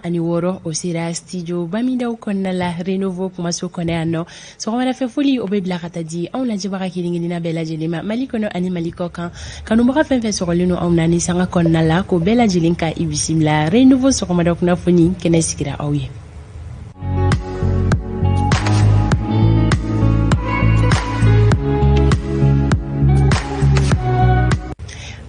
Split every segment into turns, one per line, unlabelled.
16 o sera studio Bamidaw kɔnɔna la Renouveau kumaso kɔnɔ yan nɔ. Sɔgɔmadafɛ foli o bɛ bila ka taa di anw lajɛbaga kelen-kelenna bɛɛ lajɛlen ma Mali kɔnɔ ani Mali kɔ kan. Kanubaga fɛn fɛn sɔgɔlen don anw na ni sanga kɔnɔna la, k'o bɛɛ lajɛlen ka i bisimila Renouveau sɔgɔmada kunnafoni kɛnɛ sigira aw ye.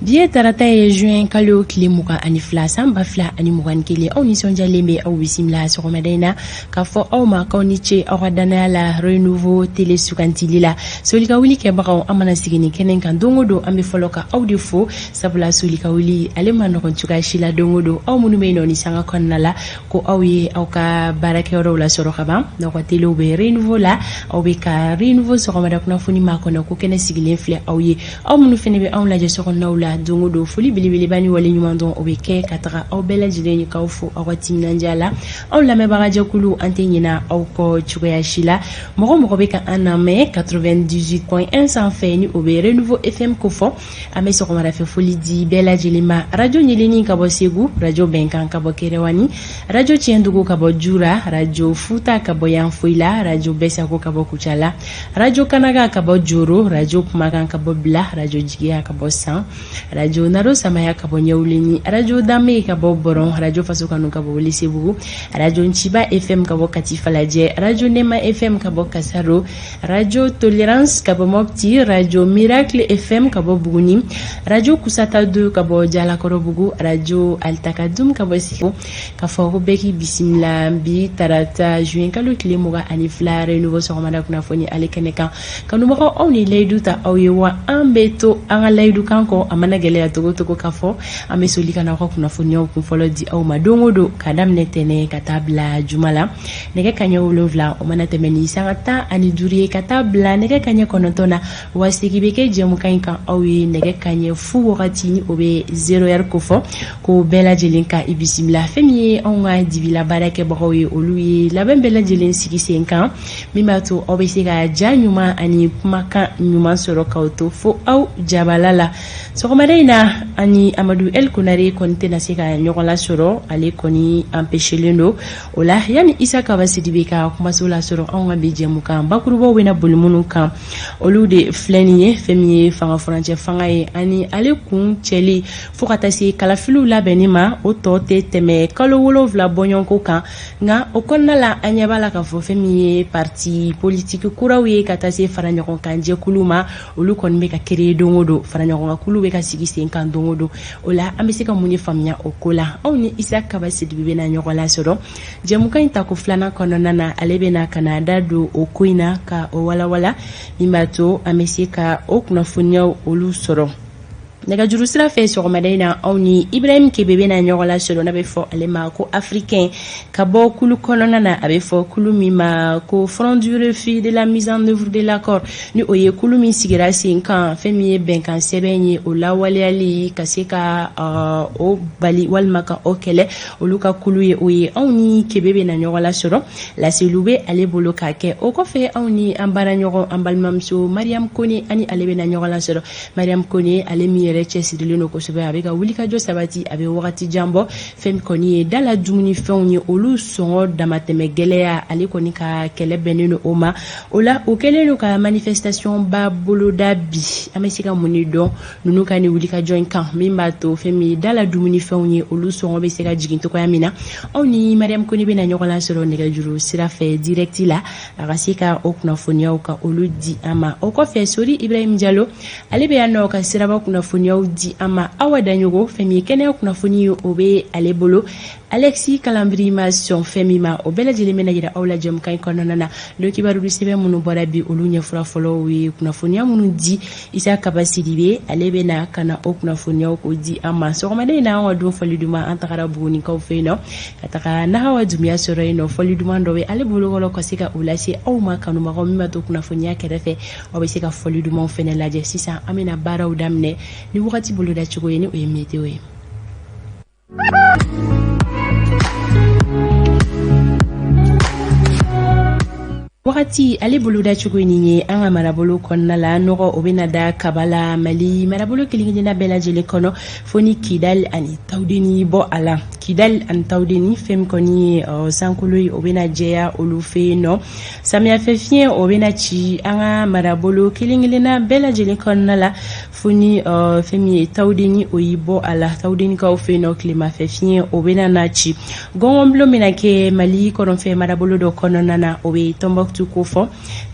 Bi ye tarata ye juin kalo tile 22 san 2021. Aw nisɔndiyalen bɛ aw bisimila sɔgɔmada in na k'a fɔ aw ma k'aw ni ce aw ka dannaya la Renouveau télé sugantili la. Soli ka wuli kɛbagaw, an mana sigi nin kɛnɛ kan don o don, an bɛ fɔlɔ ka aw de fo, sabula soli ka wuli ale ma nɔgɔn cogoya si la don o don. Aw minnu bɛ yen nɔ ni sanga kɔnɔna la ko aw ye aw ka baarakɛyɔrɔw lasɔrɔ ka ban, n'aw ka telew bɛ Renouveau la, aw bɛ ka Renouveau sɔgɔmada kunnafoni makɔnɔ ko kɛnɛ sigilen filɛ aw ye. Aw minnu fana bɛ anw lajɛ sokɔnɔnaw la don o don, foli belebeleba ni waleɲuman dɔn o bɛ kɛ ka taga aw bɛɛ lajɛlen ye, k'aw fo aw ka timinandiya la. Aw lamɛnbagajɛkulu, an tɛ ɲina aw kɔ cogoya si la. Mɔgɔ mɔgɔ bɛ ka an lamɛn 98.1 sanfɛ, ni o bɛ Renouveau FM kofɔ, an bɛ sɔgɔmadafɛ foli di bɛɛ lajɛlen ma. Radio Ɲeleni ka bɔ Segu, Radio Bɛnkan ka bɔ Kɛrɛwani, Radio Tiɲɛdugu ka bɔ Jura, Radio Futa ka bɔ Yanfoyila, Radio Bɛsako ka bɔ Kucala, Radio Kanaga ka bɔ Joro, Radio Kumakan ka bɔ Bila, Radio Jigiya ka bɔ San, Radio Naro Samaya ka bɔ Ɲɛwuleni, Radio Danbe ka bɔ Bɔrɔn, Radio Faso Kanu ka bɔ Welesebugu, Radio Nciba FM ka bɔ Kati Falajɛ, Radio Nema FM ka bɔ Kasaro, Radio Tolerance ka bɔ Mopti, Radio Miracle FM ka bɔ Buguni, Radio Kusata 2 ka bɔ Jalakɔrɔbugu, Radio Altakadum ka bɔ Sikaso. K'a fɔ ko bɛɛ k'i bisimila bi tarata juin kalo tile 22 Renouveau sɔgɔmada kunnafoni ale kɛnɛ kan. Kanubagaw, aw ni layidu ta aw ye wa an bɛ to an ka layidu kan kɔ, a mana gɛlɛya togo togo, k'a fɔ an bɛ soli ka na aw ka kunnafoniyaw kun fɔlɔ di aw ma don o don, ka daminɛ tɛnɛ ka taa bila juma la, nɛgɛ kaɲɛ 7 o mana tɛmɛ ni sanga 15 ye ka taa bila nɛgɛ kaɲɛ 9 na. Wa segin bɛ kɛ jɛmukan in kan aw ye nɛgɛ kaɲɛ fu wagati, ni o bɛ 0 heure kofɔ, ko bɛɛ lajɛlen ka i bisimila. Fɛn min ye anw ka dibila baarakɛbagaw ye, olu ye labɛn bɛɛ lajɛlen sigi sen kan min b'a to aw bɛ se ka ja ɲuman ani kumakan ɲuman sɔrɔ k'aw to fo aw jabala la. Sɔgɔmada in na, ani Amadu El Konare kɔni tɛna se ka ɲɔgɔn lasɔrɔ, ale kɔni empêchelen don. O la, yanni Isa Kaba Sidibe ka kumaso lasɔrɔ, anw ka bi jɛmukan bakurubaw bɛna boli minnu kan, olu de filɛ nin ye. Fɛn min ye fanga furancɛ fanga ye ani ale kun cɛli fo ka taa se kalafiliw labɛnni ma, o tɔ tɛ tɛmɛ kalo 7 bɔɲɔgɔnko kan. Nka o kɔnɔna la, an ɲɛ b'a la k'a fɔ fɛn min ye parti politiki kuraw ye ka taa se fara ɲɔgɔn kan jɛkulu ma, olu kɔni bɛ ka créer don o don, fara ɲɔgɔn kan kulu bɛ ka sigi sen kan don o don. O la, an bɛ se ka mun de faamuya o ko la? Anw ni Isa Kaba Sidibe bɛna ɲɔgɔn lasɔrɔ jɛmukan in tako filanan kɔnɔna na. Ale bɛna ka na da don o ko in na ka o walawala, min b'a to an bɛ se ka o kunnafoniyaw olu sɔrɔ. Nɛgɛjuru sira fɛ sɔgɔmada in na, aw ni Ibrahim Kebe bɛna ɲɔgɔn lasɔrɔ, n'a bɛ fɔ ale ma ko Africain, ka bɔ kulu kɔnɔna na, a bɛ fɔ kulu min ma ko Front du refus de la mise en œuvre de l'accord, ni o ye kulu min sigira sen kan fɛn min ye bɛnkan sɛbɛn ye, o lawaleyali ka se ka o bali walima ka o kɛlɛ, olu ka kulu ye o ye. Anw ni Kebe bɛna ɲɔgɔn lasɔrɔ, laseliw bɛ ale bolo k'a kɛ. O kɔfɛ, anw ni an baaraɲɔgɔn, an balimamuso Mariam Kone, ani ale bɛna ɲɔgɔn lasɔrɔ. Mariam Kone, ale min yɛrɛ cɛsirilen don kosɛbɛ, a bɛ ka wulikajɔ sabati, a bɛ wagati jan bɔ, fɛn kɔni ye dala dumunifɛnw ye, olu sɔngɔ damatɛmɛ gɛlɛya, ale kɔni ka kɛlɛ bɛnnen don o ma. O la, o kɛlen don ka manifestation ba boloda bi. An bɛ se ka mun de dɔn ninnu ka nin wulikajɔ in kan, min b'a to fɛn min ye dala dumunifɛnw ye, olu sɔngɔ bɛ se ka jigin cogoya min na? Aw ni Mariam Kone bɛna ɲɔgɔn lasɔrɔ nɛgɛjuru sira fɛ direct la, a ka se ka o kunnafoniyaw ka olu di an ma. O kɔfɛ, Sori Ibrahim Jalo, ale bɛ yan nɔ ka siraba kunnafoniyaw di an ma. Awa Daɲogo, fɛn min ye kɛnɛya kunnafoni ye, o bɛ ale bolo. Alexis Kalambry ma sɔn fɛn min ma, o bɛɛ lajɛlen bɛna yira aw la jɛmukan in kɔnɔna na. Don kibaru sɛbɛn minnu bɔra bi, olu ɲɛfura fɔlɔw ye kunnafoniya minnu di, Isa Kaba Sidibe, ale bɛna ka na o kunnafoniyaw k'o di an ma. Sɔgɔmada in na, an ka don fɔli duman, an tagara Bugunikaw fɛ yen nɔ ka taga Nahawa Dunbiya sɔrɔ yen nɔ. Fɔli duman dɔ bɛ ale bolokɔrɔ ka se ka o lase aw ma, kanubagaw, min b'a to kunnafoniya kɛrɛfɛ, aw bɛ se ka fɔli dumanw fɛnɛ lajɛ. Sisan, an bɛna baaraw daminɛ ni wagati boloda cogo ye, ni o ye météo ye. Wagati ale bolodacogo nin ye an ka marabolo kɔnɔna la, nɔgɔ o bɛna da kaba la Mali marabolo kelen-kelenna bɛɛ lajɛlen kɔnɔ, fo ni Kidali ani Tawudeni bɔ a la. Kidali ani Tawudeni, fɛn min kɔni ye sankolo ye, o bɛna jɛya olu fɛ yen nɔ. Samiyɛfɛ fiɲɛ o bɛna ci an ka marabolo kelen-kelenna bɛɛ lajɛlen kɔnɔna la, fo ni fɛn min ye Tawudeni o y'i bɔ a la. Tawudenikaw fɛ yen nɔ, tilemafɛ fiɲɛ o bɛna na ci. Gɔngɔnbulon bɛna kɛ Mali kɔrɔnfɛ marabolo dɔ kɔnɔna na, o bɛ Tɔnbɔkutu kofɔ,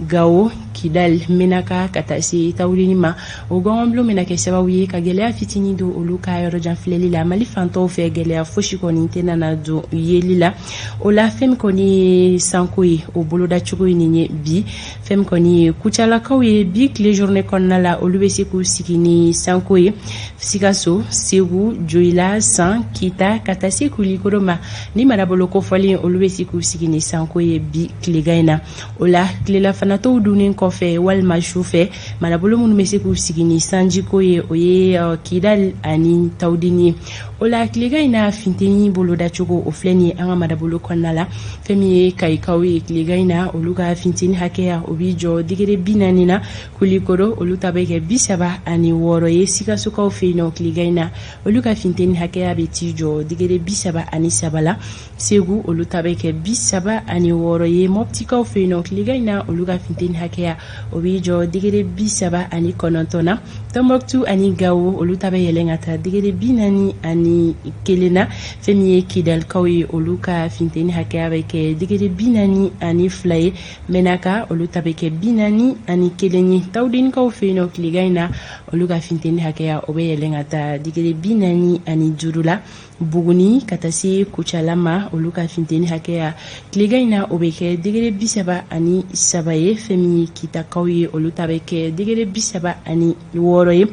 Gawo, Kidali, Menaka ka taa se Tawudeni ma. O gɔngɔnbulon bɛna kɛ sababu ye ka gɛlɛya fitinin don olu ka yɔrɔjan filɛli la. Mali fantɔw fɛ, gɛlɛya fosi kɔni tɛna na don yeli la. O la, fɛn min kɔni ye sanko ye, o bolodacogo ye nin ye bi. Fɛn min kɔni ye Kucalakaw ye bi tile journée kɔnɔna la, olu bɛ se k'u sigi ni sanko ye. Sikaso, Segu, Joyila, San, Kita ka taa se Kulikoro ma, ni marabolo kofɔlen, olu bɛ se k'u sigi ni sanko ye bi tilegan in na. O la, tilela-fanatɔw dunnen kɔfɛ walima su fɛ, marabolo minnu bɛ se k'u sigi ni sanjiko ye, o ye Kidali ani Tawudeni ye. O la, tilegan in na funteni bolodacogo o filɛ nin ye an ka marabolo kɔnɔna la. Fɛn min ye Kayikaw ye tilegan in na, olu ka funteni hakɛya o b'i jɔ degré 40 na. Kulikoro, olu ta bɛ kɛ 36 ye. Sikasokaw fɛ yen nɔ, tilegan in na, olu ka funteni hakɛya bɛ t'i jɔ degré 33 la. Segu, olu ta bɛ kɛ 36 ye. Mɔptikaw fɛ yen nɔ, tilegan in na, olu ka funteni hakɛya o b'i jɔ degré 39 na. Tɔnbɔkutu ani Gawo, olu ta bɛ yɛlɛn ka taa degré 41 na. Fɛn min ye Kidalikaw ye, olu ka funteni hakɛya bɛ kɛ degré 42 ye. Menaka, olu ta bɛ kɛ 41 ye. Tawudenikaw fɛ yen nɔ, tilegan in na, olu ka funteni hakɛya o bɛ yɛlɛn ka taa degré 45 la. Buguni ka taa se Kucala ma, olu ka funteni hakɛya tilegan in na, o bɛ kɛ degré 33 ye. Fɛn min ye Kitakaw ye, olu ta bɛ kɛ degré 36 ye.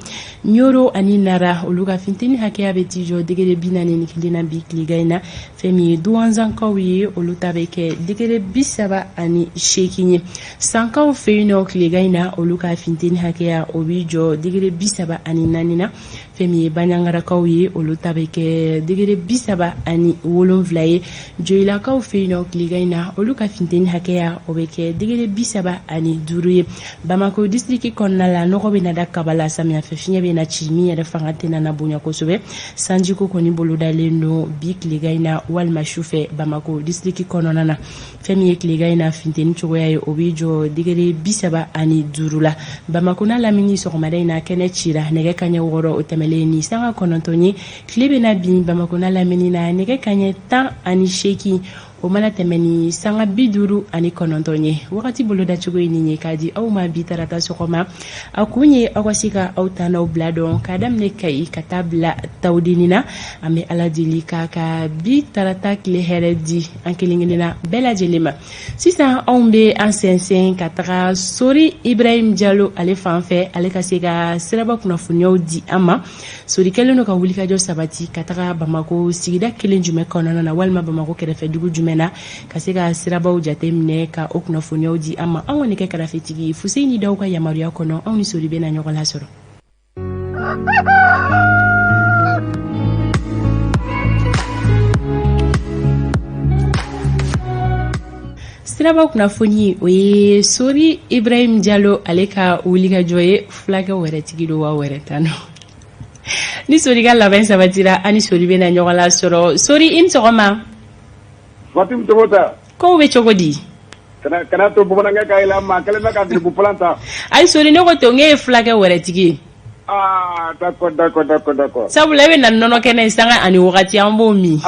Ɲoro ani Nara, olu ka funteni hakɛya bɛ t'i jɔ degré 41 na bi tilegan in na. Fɛn min ye Duwanzankaw ye, olu ta bɛ kɛ degré 38 ye. Sankaw fɛ yen nɔ, tilegan in na, olu ka funteni hakɛya o b'i jɔ degré 34 na. Fɛn min ye Baɲangarakaw ye, olu ta bɛ kɛ degré 37 ye. Joyilakaw fɛ yen nɔ, tilegan in na, olu ka funteni hakɛya o bɛ kɛ degré 35 ye. Bamako distriki kɔnɔna la, nɔgɔ bɛ na da kaba la. Samiyɛfɛ fiɲɛ bɛ na ci min yɛrɛ fanga tɛna na bonya kosɛbɛ. Sanjiko kɔni bolodalen don bi tilegan in na walima sufɛ Bamako distriki kɔnɔna na. Fɛn min ye tilegan in na funteni cogoya ye, o b'i jɔ degré 35 la. Bamakɔ n'a lamini, sɔgɔmada in na kɛnɛ cira nɛgɛ kaɲɛ 6 o tɛmɛlen ni sanga 9 ye. Tile bɛna bin Bamakɔ n'a lamini na nɛgɛ kaɲɛ 18 o mana tɛmɛ ni sanga 59 ye. Wagati bolodacogo ye nin ye k'a di aw ma bi tarata sɔgɔma. A kun ye aw ka se ka aw ta n'aw bila dɔn, k'a daminɛ Kayi ka taa bila Tawudeni na. An bɛ Ala deli k'a ka bi tarata tile hɛrɛ di an kelen kelenna bɛɛ lajɛlen ma. Sisan anw bɛ an sɛnsɛn ka taga Sori Ibrahim Jalo ale fan fɛ, ale ka se ka siraba kunnafoniyaw di an ma. Sori kɛlen don ka wulikajɔ sabati ka taga Bamakɔ sigida kelen jumɛn kɔnɔna na walima Bamakɔ kɛrɛfɛ dugu jumɛn na, ka se ka sirabaw jate minɛ ka o kunnafoniyaw di an ma. Anw ka nɛgɛ karafetigi Fuseni Daw ka yamaruya kɔnɔ, anw ni Sori bɛna ɲɔgɔn lasɔrɔ. Siraba kunnafoni, o ye Sori Ibrahim Jalo ale ka wulikajɔ ye. Fulakɛ wɛrɛtigi don wa wɛrɛ tan don. Ni Sori ka labɛn sabatira, an ni Sori bɛna ɲɔgɔn lasɔrɔ. Sori, i ni sɔgɔma.
Fatim Togota.
Kow bɛ cogo di?
Kana to bamanankɛ ka yɛlɛ an ma, a kɛlen bɛ ka garibu falan ta.
Ayi Sori, ne ko to n ye fulakɛ wɛrɛtigi ye.
Ah, d'accord, d'accord, d'accord, d'accord.
Sabula e bɛ na nɔnɔ kɛnɛ ye sanga ani wagati, an b'o min.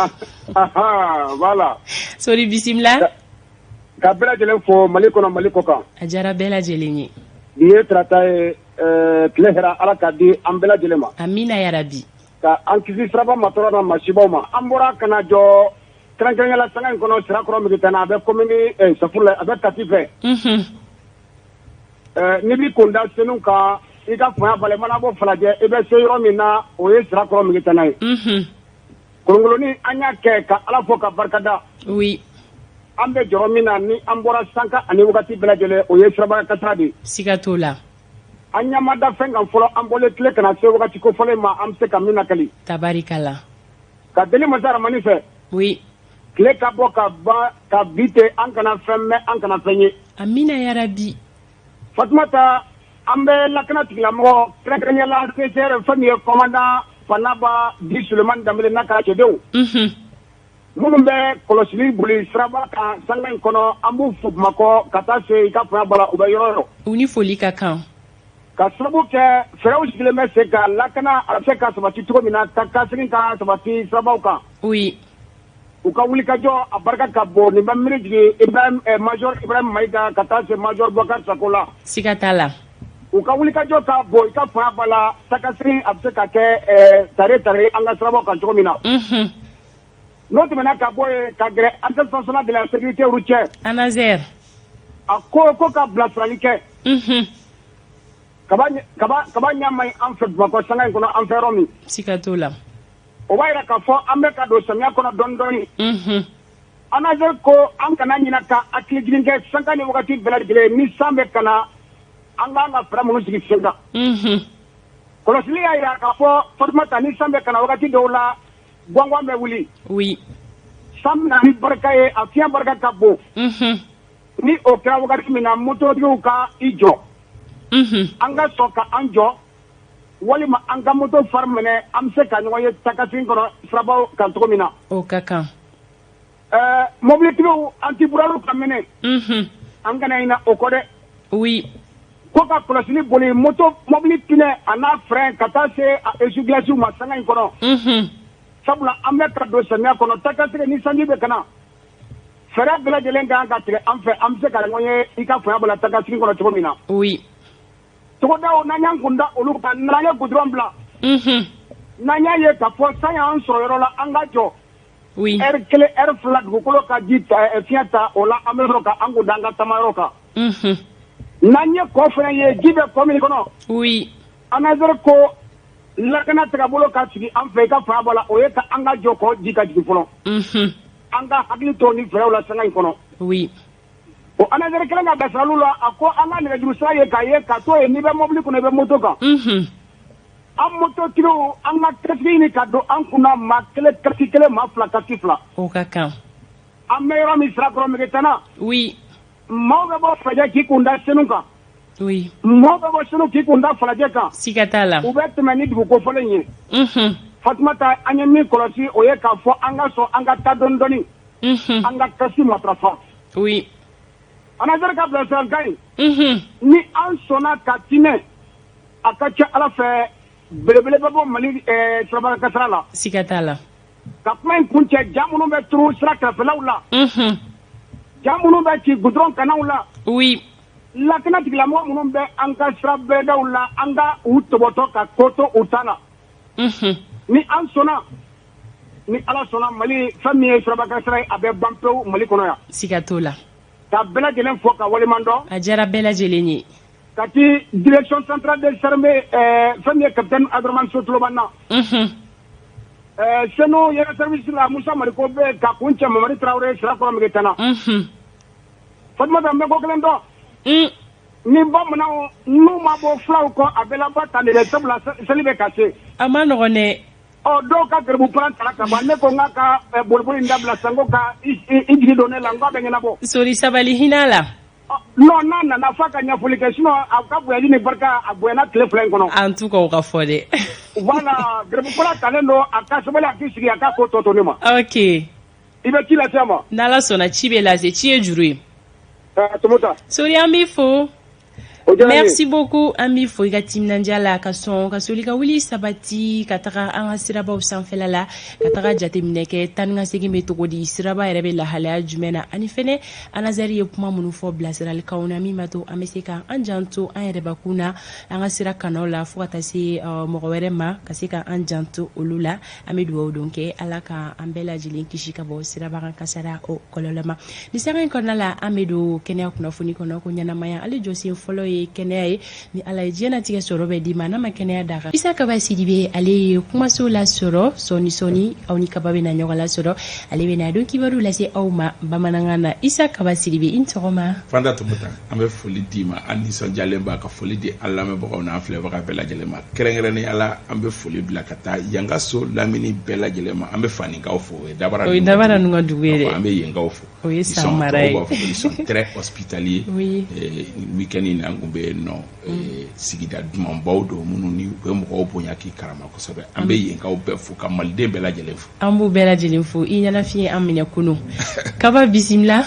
Ah, voilà.
Sori, bisimila.
Ka bɛɛ lajɛlen fo Mali kɔnɔ, Mali kɔ kan.
A diyara bɛɛ lajɛlen ye.
Bi ye tarata ye, tile hɛrɛ Ala k'a di an bɛɛ lajɛlen ma.
Amina yarabi.
Ka an kisi siraba matɔrɔ n'a masibaw ma. An bɔra ka na jɔ kɛrɛnkɛrɛnya la sanga in kɔnɔ Sirakɔrɔ Mugutana, a bɛ commune safurulayi, a bɛ Kati fɛ. N'i b'i kun da Senu kan, i ka faya bala, i mana bɔ Falajɛ, i bɛ se yɔrɔ min na, o ye Sirakɔrɔ Mugutana ye. Kolonkoloni, an y'a kɛ ka Ala fo ka barikada.
Oui.
An bɛ jɔrɔ min na ni an bɔra sanga ani wagati bɛɛ lajɛlen, o ye siraba kasara de ye.
Siga t'o la.
An ɲɛ ma da fɛn kan fɔlɔ, an bɔlen tile kana se wagati kofɔlen ma, an bɛ se ka min lakali.
Tabarikala.
Ka deli masa Ramani fɛ.
Oui.
Tile ka bɔ ka ban ka bi ten, an kana fɛn mɛn, an kana fɛn ye.
Amina yarabi.
Fatumata, an bɛ lakana tigilamɔgɔ, kɛrɛnkɛrɛnnenya la CCR, fɛn min ye commandant Fanaba dit Sulemani Danbele n'a ka cɛdenw, minnu bɛ kɔlɔsili boli siraba kan sanga in kɔnɔ, an b'u fo Bamakɔ ka taa se i ka fanga bala, u bɛ yɔrɔ yɔrɔ.
U ni foli ka kan.
Ka sababu kɛ fɛɛrɛw sigilen bɛ sen ka lakana a bɛ se ka sabati cogo min na, ka segin ka sabati sirabaw kan. U ka wulikajɔ a barika ka bon. Nin bɛ miiri jigin Ibrahim, major Ibrahim Mayiga ka taa se major Boubacar Sako la.
Siga t'a la.
U ka wulikajɔ ka bon, i ka fanga b'a la, takasegin a bɛ se ka kɛ tare tare an ka sirabaw kan cogo min na. N'o tɛmɛna ka bɔ yen, ka gɛrɛ Agence nationale de la sécurité routière.
ANASER.
A ko ko ka bilasirali kɛ. Kaba kaba kaba ɲɛ ma ɲi an fɛ Bamakɔ sanga in kɔnɔ, an fɛ yɔrɔ min.
Siga t'o la.
O b'a jira k'a fɔ an bɛ ka don samiya kɔnɔ dɔɔni dɔɔni. ANASER ko an kana ɲinɛ ka hakili jigin kɛ sanga ni wagati bɛɛ lajɛlen, ni san bɛ ka na, an k'an ka fɛɛrɛ minnu sigi sen kan. Kɔlɔsili y'a jira k'a fɔ, Fatumata, ni san bɛ ka na wagati dɔw la, gɔngɔn bɛ wuli. San bɛna ni barika ye, a fiɲɛ barika ka bon. Ni o kɛra wagati min na, mototigiw ka i jɔ. An ka sɔn ka an jɔ walima an ka moto phare minɛ, an bɛ se ka ɲɔgɔn ye takasegin kɔnɔ sirabaw kan cogo min na.
O ka kan.
Mobilitigiw, antibrouillardw ka mɛnɛ. An kana ɲinɛ o kɔ dɛ. Ko ka kɔlɔsili boli moto mobili pneu a n'a frein ka taa se a essuie-glace ma sanga in kɔnɔ. Sabula an bɛ ka don samiya kɔnɔ, takasegin ni sanji bɛ ka na, fɛɛrɛ bɛɛ lajɛlen kan ka tigɛ an fɛ, an bɛ se ka ɲɔgɔn ye i ka fanga bala takasegin kɔnɔ cogo min na. Togodaw, n'an y'an kun da olu kan, n'an ye goudron bila. N'an y'a ye k'a fɔ san y'an sɔrɔ yɔrɔ la, an ka jɔ. Heure 1, heure 2, dugukolo ka ji ta, fiɲɛ ta, o la an bɛ sɔrɔ ka an kun da an ka taamayɔrɔ kan. N'an ye kɔ fana ye, ji bɛ kɔ min kɔnɔ. ANASER ko lakana tagabolo ka sigi an fɛ, i ka fanga bɔ la, o ye ka an ka jɔ kɔ ji ka jigin fɔlɔ. An ka hakili to ni fɛɛrɛw la sanga in kɔnɔ. O ANASER kelen ka bilasiraliw la, a ko an ka nɛgɛjuru sira ye k'a ye ka to yen, n'i bɛ mobili kɔnɔ, i bɛ moto kan. An mototigiw, an ka casque ɲini ka don an kunna, maa kelen casque kelen, maa fila casque fila.
O ka kan.
An bɛ yɔrɔ min, Sirakɔrɔ Megetana. Maaw bɛ bɔ Falajɛ k'i kun da Senu kan. Maaw bɛ bɔ Senu k'i kun da Falajɛ kan.
Siga t'a la.
U bɛ tɛmɛ ni dugu kofɔlen ye. Fatumata, an ye min kɔlɔsi, o ye k'a fɔ an ka sɔn an ka taa dɔɔni dɔɔni. An ka casque matarafa. ANASER ka bilasiralikan in. Ni an sɔnna ka timɛ, a ka ca Ala fɛ, belebele bɛ bɔ Mali siraba kasara la.
Siga t'a la.
Ka kuma in kun cɛ, ja minnu bɛ turu sira kɛrɛfɛlaw la. Ja minnu bɛ ci goudron kannaw la. Lakana tigilamɔgɔ minnu bɛ an ka sira bɛɛdaw la, an ka u tɔbɔtɔ ka ko to u ta la. Ni an sɔnna, ni Ala sɔnna, Mali fɛn min ye siraba kasara ye, a bɛ ban pewu Mali kɔnɔ yan.
Siga t'o la.
Ka bɛɛ lajɛlen fo ka waleɲuman dɔn.
A diyara bɛɛ lajɛlen ye.
Ka ti direction centrale des armées, fɛn min ye capitaine Abdramane Sotuloba na. Senu yɛrɛ service la, Musa Mariko bɛ ka kun cɛ Mamadi Traoré Sirakɔrɔ Megetana. Fatumata, n bɛ ko kelen dɔn. Ni bamananw n'u ma bɔ fulaw kɔ, a bɛ laban tan de dɛ, sabula seli bɛ ka se.
A ma nɔgɔn dɛ.
Ɔ, dɔw ka garibu palan tara ka ban, ne ko n k'a ka boliboli in dabila sanko ka i jigi don ne la, n k'a bɛ ɲɛnabɔ.
Sori, sabali, hinɛ la.
Non, n'a nana f'a ka ɲɛfɔli kɛ, sinon a ka voyage ni barika a bonyana tile 2 in kɔnɔ.
En tout cas, o ka fɔ dɛ.
Voilà, garibu palan talen don, a ka sabali, a k'i sigi, a ka ko tɔ to ne ma.
Ok.
I bɛ ci lase a ma.
N'Ala sɔnna, ci bɛ lase, ci ye juru ye.
Tomota.
Sori, an b'i fo. Merci beaucoup, an b'i fo i ka timinandiya la, ka sɔn ka soli ka wuli sabati ka taga an ka sirabaw sanfɛla la, ka taga jateminɛ kɛ taa ni ka segin bɛ cogo di, siraba yɛrɛ bɛ lahalaya jumɛn na, ani fɛnɛ ANASER ye kuma minnu fɔ bilasiralikanw na min b'a to an bɛ se ka an janto an yɛrɛbakun na, an ka sira kanaw la, fo ka taa se mɔgɔ wɛrɛ ma, ka se ka an janto olu la. An bɛ dugawu don kɛ, Ala ka an bɛɛ lajɛlen kisi ka bɔ sirabakan kasara o kɔlɔlɔ ma. Ni sanga in kɔnɔna la, an bɛ don kɛnɛya kunnafoni kɔnɔ ko ɲɛnamaya ale jɔsen fɔlɔ ye. ye kɛnɛya ye. Ni Ala ye diɲɛnatigɛ sɔrɔ bɛɛ d'i ma, n'a ma kɛnɛya d'a kan. Isa Kaba Sidibe, ale ye kumaso lasɔrɔ sɔɔni sɔɔni. Aw ni Kaba bɛna ɲɔgɔn lasɔrɔ, ale bɛna don kibaru lase aw ma bamanankan na. Isa Kaba Sidibe, i ni sɔgɔma.
Fanta Tɔmɔta, an bɛ foli d'i ma, an nisɔndiyalen b'a ka foli di an lamɛnbagaw n'an filɛbaga bɛɛ lajɛlen ma. Kɛrɛnkɛrɛnnenya la, an bɛ foli bila ka taa Yangaso lamini bɛɛ lajɛlen ma. An bɛ Faninkaw fo, o ye Dabara
o ye Dabara ninnu ka dugu ye dɛ.
An bɛ yenkaw fo.
O ye San mara ye.
B'a fɔ ils sont très hospitaliers. Week-end in na, an tun bɛ yen nɔ. Sigida dumanbaw don minnu ni u bɛ mɔgɔw bonya k'i karama kosɛbɛ. An bɛ yenkaw bɛɛ fo ka maliden bɛɛ lajɛlen fo.
An b'u bɛɛ lajɛlen fo. I ɲɛnafin an minɛ kunun. Kaba, bisimila.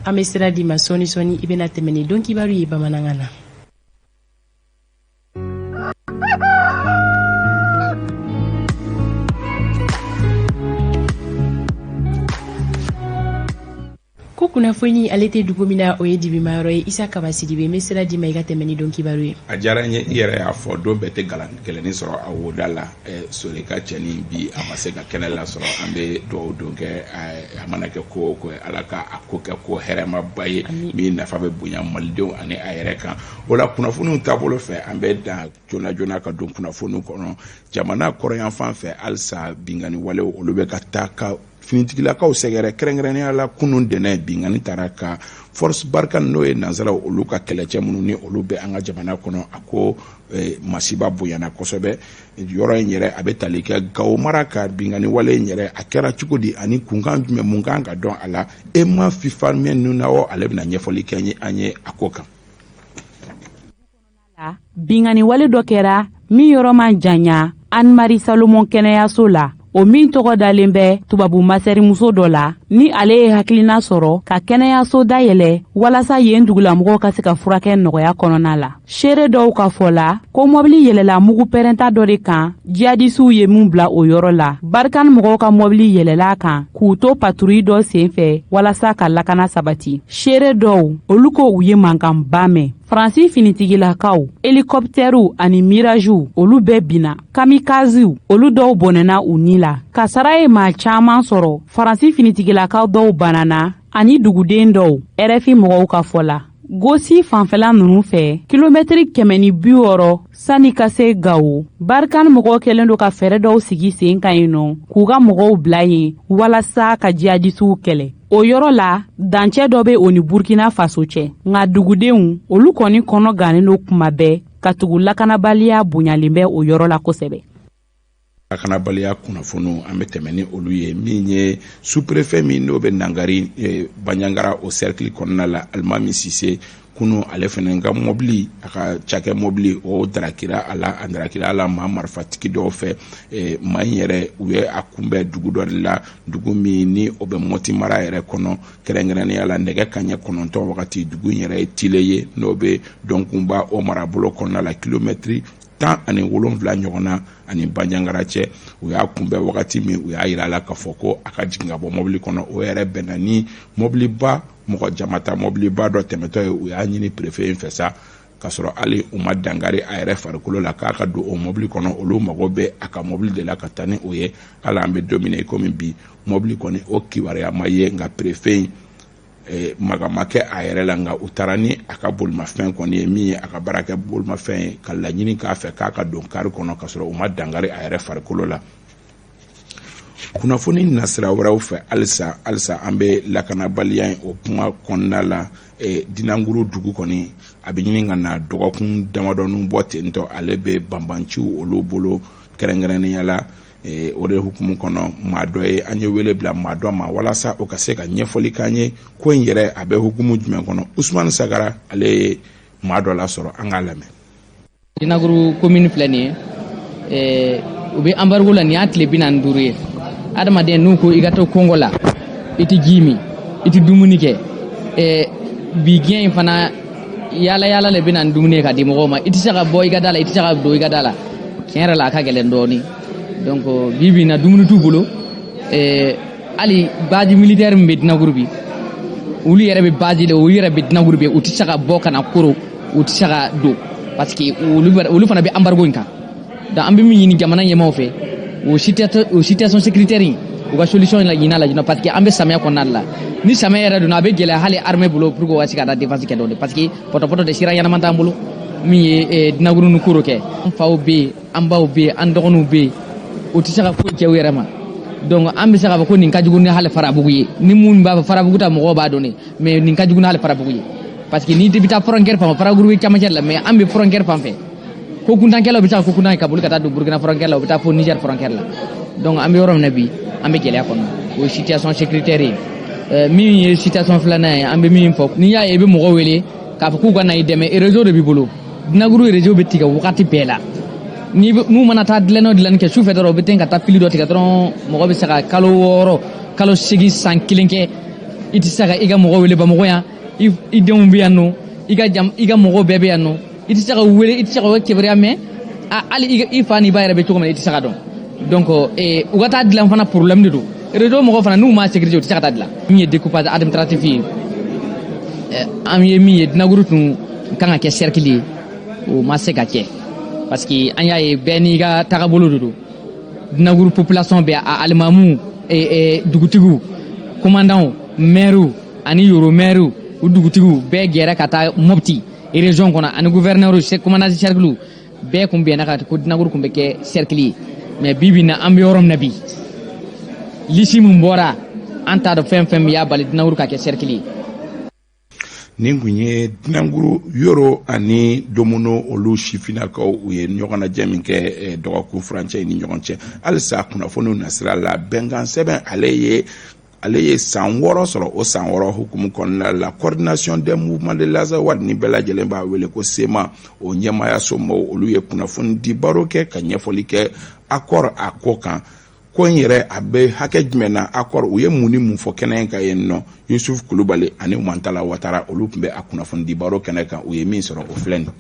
An bɛ sira d'i ma sɔɔni sɔɔni, i bɛna tɛmɛ ni don kibaru ye bamanankan na. Ko kunnafoni ale tɛ dugu min na, o ye dibimayɔrɔ ye. Isa Kaba Sidibe, n bɛ sira d'i ma, i ka tɛmɛ ni don kibaru ye.
A diyara n ye. I yɛrɛ y'a fɔ, don bɛɛ tɛ gɛlɛnni sɔrɔ a woda la. Sori ka cɛnin bi, a ma se ka kɛnɛ lasɔrɔ. An bɛ dugawu don kɛ, a mana kɛ ko o ko ye, Ala ka a ko kɛ ko hɛrɛmaba ye min nafa bɛ bonya malidenw ani a yɛrɛ kan. O la, kunnafoniw taabolo fɛ, an bɛ dan joona joona ka don kunnafoniw kɔnɔ. Jamana kɔrɔnyanfan fɛ, halisa binkanni walew olu bɛ ka taa ka finitigilakaw sɛgɛrɛ. Kɛrɛnkɛrɛnnenya la, kunun dɛnɛ, binkanni taara ka Force Barkhane, n'o ye nansaraw olu ka kɛlɛcɛ minnu ni olu bɛ an ka jamana kɔnɔ. A ko masiba bonyana kosɛbɛ yɔrɔ in yɛrɛ, a bɛ tali kɛ Gawo mara ka. Binkanni wale in yɛrɛ, a kɛra cogo di ani kunkan jumɛn, mun kan ka dɔn a la? Ema Fifa Nunawɔ, ale bɛna ɲɛfɔli kɛ an ye a ko kan.
Binkanni wale dɔ kɛra min yɔrɔ man janya Anne-Marie Salomon kɛnɛyaso la, o min tɔgɔ dalen bɛ tubabu masɛrimuso dɔ la, ni ale ye hakilina sɔrɔ ka kɛnɛyaso dayɛlɛ walasa yen dugulamɔgɔw ka se ka furakɛ nɔgɔya kɔnɔna la. Seere dɔw ka fɔ la ko mɔbili yɛlɛla mugu pɛrɛnta dɔ de kan, jihadisiw ye min bila o yɔrɔ la. Barkhane mɔgɔw ka mɔbili yɛlɛla kan k'u to patrouille dɔ sen fɛ walasa ka lakana sabati. Seere dɔw olu ko u ye mankanba mɛn. Faransi finitigilakaw, helikɔptɛriw ani mirajiw, olu bɛɛ binna. Kamikaziw, olu dɔw bɔnɛna u ni la. Kasara ye maa caaman sɔrɔ. Faransi finitigilakaw dɔw banana ani duguden dɔw, RFI mɔgɔw ka fɔ la. Gosi fanfɛla nunu fɛ, kilomɛtiri 160 sani ka se Gawo, Barkhane mɔgɔw kɛlen don ka fɛɛrɛ dɔw sigi sen kan yen nɔ k'u ka mɔgɔw bila yen walasa ka jihadisiw kɛlɛ. O yɔrɔ la, dancɛ dɔ bɛ o ni Burkina Faso cɛ. Nka dugudenw olu kɔni kɔnɔ gannen don kuma bɛɛ, ka tugu lakanabaliya bonyalen bɛ o yɔrɔ la kosɛbɛ.
Lakanabaliya kunnafoniw, an bɛ tɛmɛ ni olu ye. Min ye sous-préfet min n'o bɛ Nangari Bandiagara o cercle kɔnɔna la, Alimami Sise, kunu ale fana ka mɔbili, a ka cakɛ mɔbili, o darakira a la. A darakira a la maa marifatigi dɔw fɛ. Maa in yɛrɛ, u ye a kunbɛn dugu dɔ de la, dugu min ni o bɛ Mɔti mara yɛrɛ kɔnɔ, kɛrɛnkɛrɛnnenya la nɛgɛ kaɲɛ 9 wagati. Dugu in yɛrɛ ye Tile ye, n'o bɛ Dɔnkunba o marabolo kɔnɔna la, kilomɛtiri 17 ɲɔgɔn na ani Bandiagara cɛ. U y'a kunbɛn wagati min, u y'a yira a la k'a fɔ ko a ka jigin ka bɔ mɔbili kɔnɔ. O yɛrɛ bɛnna ni mɔbiliba, mɔgɔ jamata mɔbiliba dɔ tɛmɛtɔ ye. U y'a ɲini préfet in fɛ sa, k'a sɔrɔ hali u ma dankari a yɛrɛ farikolo la, k'a ka don o mɔbili kɔnɔ. Olu mago bɛ a ka mɔbili de la ka taa ni o ye. Hali an bɛ don min na i komi bi, mɔbili kɔni o kibaruya ma ye, nka préfet in maga ma kɛ a yɛrɛ la. Nka u taara ni a ka bolimafɛn kɔni ye, min ye a ka baarakɛ bolimafɛn ye, ka laɲini k'a fɛ k'a ka don kari kɔnɔ, k'a sɔrɔ u ma dankari a yɛrɛ farikolo la. Kunnafoni nasira wɛrɛw fɛ, halisa halisa an bɛ lakanabaliya in o kuma kɔnɔna la. Dinanguru dugu kɔni, a bɛ ɲini ka na dɔgɔkun damadɔnin bɔ ten tɔ, ale bɛ banbanciw olu bolo kɛrɛnkɛrɛnnenya la. O de hukumu kɔnɔ, maa dɔ ye, an ye wele bila maa dɔ ma walasa o ka se ka ɲɛfɔli k'an ye ko in yɛrɛ a bɛ hukumu jumɛn kɔnɔ. Usumani Sagara, ale ye maa dɔ lasɔrɔ, an k'a lamɛn.
Dinaguru commune filɛ nin ye, u bɛ embargo la. Nin y'a tile 45 ye. Adamaden, n'u ko i ka to kɔngɔ la, i tɛ ji min, i tɛ dumuni kɛ, bi diɲɛ in fana, yaala yaala de bɛ na ni dumuni ye ka di mɔgɔw ma. I tɛ se ka bɔ i ka da la, i tɛ se ka don i ka da la. Tiɲɛ yɛrɛ la, a ka gɛlɛn dɔɔnin. Donc bi bi in na, dumuni t'u bolo. Hali base militaire min bɛ Dinaguru bi, olu yɛrɛ bɛ base la, olu yɛrɛ bɛ Dinaguru bi, u tɛ se ka bɔ ka na Koro, u tɛ se ka don parce que olu fana bɛ embargo in kan. Donc an bɛ min ɲini jamana ɲɛmaaw fɛ, O situation sécuritaire in, u ka solution la ɲini a la joona, parce que an bɛ samiya kɔnɔna de la. Ni samiya yɛrɛ donna, a bɛ gɛlɛya hali armée bolo pour que u ka se ka taa défense kɛ dɔɔni, parce que pɔtɔpɔtɔ de sira ɲɛnama t'an bolo. Min ye Dinaguru ni Koro kɛ, an faw bɛ yen, an baw bɛ yen, an dɔgɔninw bɛ yen, u tɛ se ka foyi kɛ u yɛrɛ ma. Donc an bɛ se k'a fɔ ko nin ka jugu ni hali Farabugu ye. Ni mun b'a fɔ Farabugu ta, mɔgɔw b'a dɔn de, mais nin ka jugu ni hali Farabugu ye, parce que n'i bɛ taa frontière fan, Farabugu bɛ camancɛ la, mais an bɛ frontière fan fɛ. Ko kuntankɛlaw bɛ se ka ko kuntan ka boli ka taa don Burukina frontière la, u bɛ taa fo Niger frontière la. Donc an bɛ yɔrɔ min na bi, an bɛ gɛlɛya kɔnɔ, o ye situation sécuritaire ye. Min ye situation filanan ye, an bɛ min fɔ, n'i y'a ye i bɛ mɔgɔw wele k'a fɔ k'u ka na i dɛmɛ, réseau de b'i bolo. Dinaguru réseau bɛ tigɛ wagati bɛɛ la. Ni n'u mana taa dilanni o dilanni kɛ sufɛ dɔrɔn, u bɛ ten ka taa fili dɔ tigɛ dɔrɔn. Mɔgɔ bɛ se ka kalo 6, kalo 8, san 1 kɛ, i tɛ se ka i ka mɔgɔ wele Bamakɔ yan. I denw bɛ yan nɔ, i ka jam, i ka mɔgɔw bɛɛ bɛ yan nɔ, i tɛ se ka wele, i tɛ se ka o kibaruya mɛn. Hali i fa n'i ba yɛrɛ bɛ cogo min na, i tɛ se ka dɔn. Donc u ka taa dilan fana, problème de don. Réseau mɔgɔw fana, n'u m'a sécuriser, u tɛ se ka taa dilan. Min ye découpage administratif ye, an ye min ye, Dinaguru tun kan ka kɛ cercle ye, o ma se ka kɛ, parce que an y'a ye bɛɛ n'i ka tagabolo de don. Dinaguru population bɛɛ, a alimamu, dugutigiw, commandant, maire ani yoro maire, u dugutigiw bɛɛ gɛrɛ ka taa Mopti région kɔnɔ, ani gouverneur, commandant cercle bɛɛ kun bɛnna ka ko Dinaguru kun bɛ kɛ cercle ye. Mais bi bi in na, an bɛ yɔrɔ min na bi, liste min bɔra, an t'a dɔn fɛn fɛn min y'a bali Dinaguru ka kɛ cercle ye.
Nin kun ye Dinanguru Yoro ani Domono, olu sifinnakaw, u ye ɲɔgɔnnajɛ min kɛ dɔgɔkun furancɛ ni ɲɔgɔn cɛ. Halisa kunnafoniw nasira la, bɛnkan sɛbɛn, ale ye san 6 sɔrɔ. O san 6 hukumu kɔnɔna la, Coordination des mouvements de l'Azawad, ni bɛɛ lajɛlen b'a wele ko CMA, o ɲɛmaaya somɔgɔw, olu ye kunnafoni di baro kɛ ka ɲɛfɔli kɛ accord a ko kan. Ko in yɛrɛ, a bɛ hakɛ jumɛn na? Accord, u ye mun ni mun fɔ kɛnɛ in kan yen nɔ? Yusuf Kulubali ani Mantala Watara, olu tun bɛ a kunnafoni di baro kɛnɛ kan. U ye min sɔrɔ, o filɛ nin.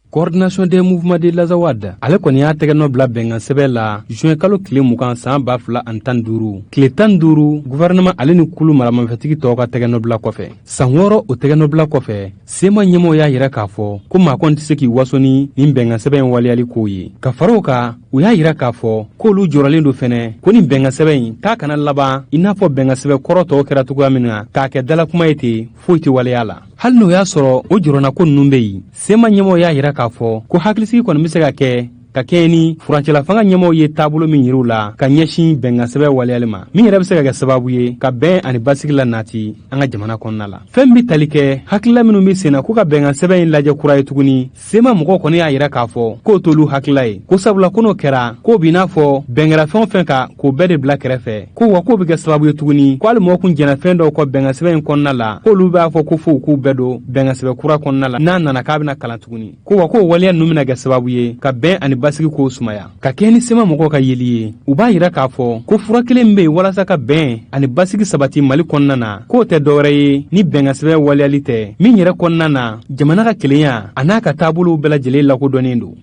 Coordination des mouvements de l'Azawad, ale kɔni y'a tɛgɛ nɔ bila bɛnkan sɛbɛn la juin kalo tile 20 san 2015, tile 15 gouvernement ale ni kulu maramafɛntigi tɔw ka tɛgɛ nɔ bila kɔfɛ. San 6 o tɛgɛ nɔ bila kɔfɛ, CMA ɲɛmɔgɔ y'a yira k'a fɔ ko maa kɔni tɛ se k'i waso ni nin bɛnkan sɛbɛn in waleyali kow ye. Ka fara o kan, u y'a yira k'a fɔ k'olu jɔrɔlen don fɛnɛ ko nin bɛnkan sɛbɛn in k'a kana laban i n'a fɔ bɛnkan sɛbɛn kɔrɔ tɔw kɛra cogoya min na, k'a kɛ dalakuma ye ten, foyi tɛ waleya la. Hali n'o y'a sɔrɔ o jɔrɔnako ninnu bɛ yen, CMA ɲɛmɔgɔ y'a yira k'a fɔ ko hakilisigi kɔni bɛ se ka kɛ ka kɛɲɛ ni furancɛlafanga ɲɛmɔgɔw ye taabolo min yir'u la ka ɲɛsin bɛnkansɛbɛ waleyali ma, min yɛrɛ bɛ se ka kɛ sababu ye ka bɛn ani basigi la nati an ka jamana kɔnɔna la. Fɛn bɛ tali kɛ hakilila minnu bɛ senna ko ka bɛnkansɛbɛ in lajɛ kura ye tuguni, CMA mɔgɔw kɔni y'a yira k'a fɔ k'o t'olu hakilila ye, ko sabula ko n'o kɛra, k'o b'i n'a fɔ bɛn kɛra fɛn o fɛn kan, k'o bɛɛ de bila kɛrɛfɛ, ko wa k'o bɛ kɛ sababu ye tuguni ko hali mɔgɔ kun jɛnna fɛn dɔw kɔ bɛnkansɛbɛ in kɔnɔna la, k'olu b'a fɔ ko fo u k'u bɛɛ don bɛnkansɛbɛ kura kɔnɔna la n'a nana k'a bɛna kalan tuguni, ko wa k'o waleya ninnu bɛna kɛ sababu ye ka bɛn ani basigi k'o sumaya. Ka kɛɲɛ ni CMA mɔgɔw ka yeli ye, u b'a yira k'a fɔ ko fura kelen min bɛ yen walasa ka bɛn ani basigi sabati Mali kɔnɔna na, k'o tɛ dɔwɛrɛ ye ni bɛnkansɛbɛ waleyali tɛ, min yɛrɛ kɔnɔna na jamana ka kelenya a n'a ka taabolow bɛɛ lajɛlen lakodɔnnen don.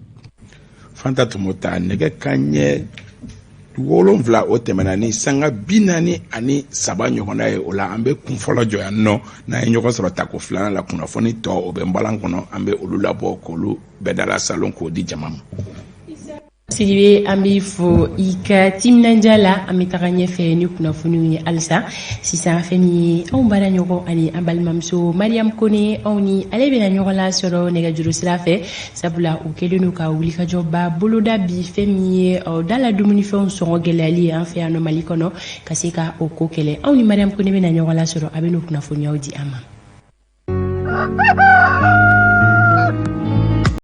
Fanta Tɔmɔta, nɛgɛ ka ɲɛ 7, o tɛmɛna ni sanga 43 ɲɔgɔnna ye. O la, an bɛ kun fɔlɔ jɔ yan nɔ. N'an ye ɲɔgɔn sɔrɔ tako filanan la, kunnafoni tɔ, o bɛ n balan kɔnɔ, an bɛ olu labɔ k'olu bɛɛ dala salon k'o di jama ma.
Sidibe, an b'i fo i ka timinandiya la. An bɛ taga ɲɛfɛ ni kunnafoniw ye halisa. Sisan, fɛn min ye anw baara ɲɔgɔn ani an balimamuso Mariam Kone, anw ni ale bɛna ɲɔgɔn la sɔrɔ nɛgɛjuru sira fɛ, sabula u kɛlen don ka wulikajɔba boloda bi, fɛn min ye da la dumunifɛnw sɔngɔ gɛlɛyali ye an fɛ yan nɔ Mali kɔnɔ, ka se ka o ko kɛlɛ. Anw ni Mariam Kone bɛna ɲɔgɔn la sɔrɔ, a bɛ n'o kunnafoniyaw di an ma.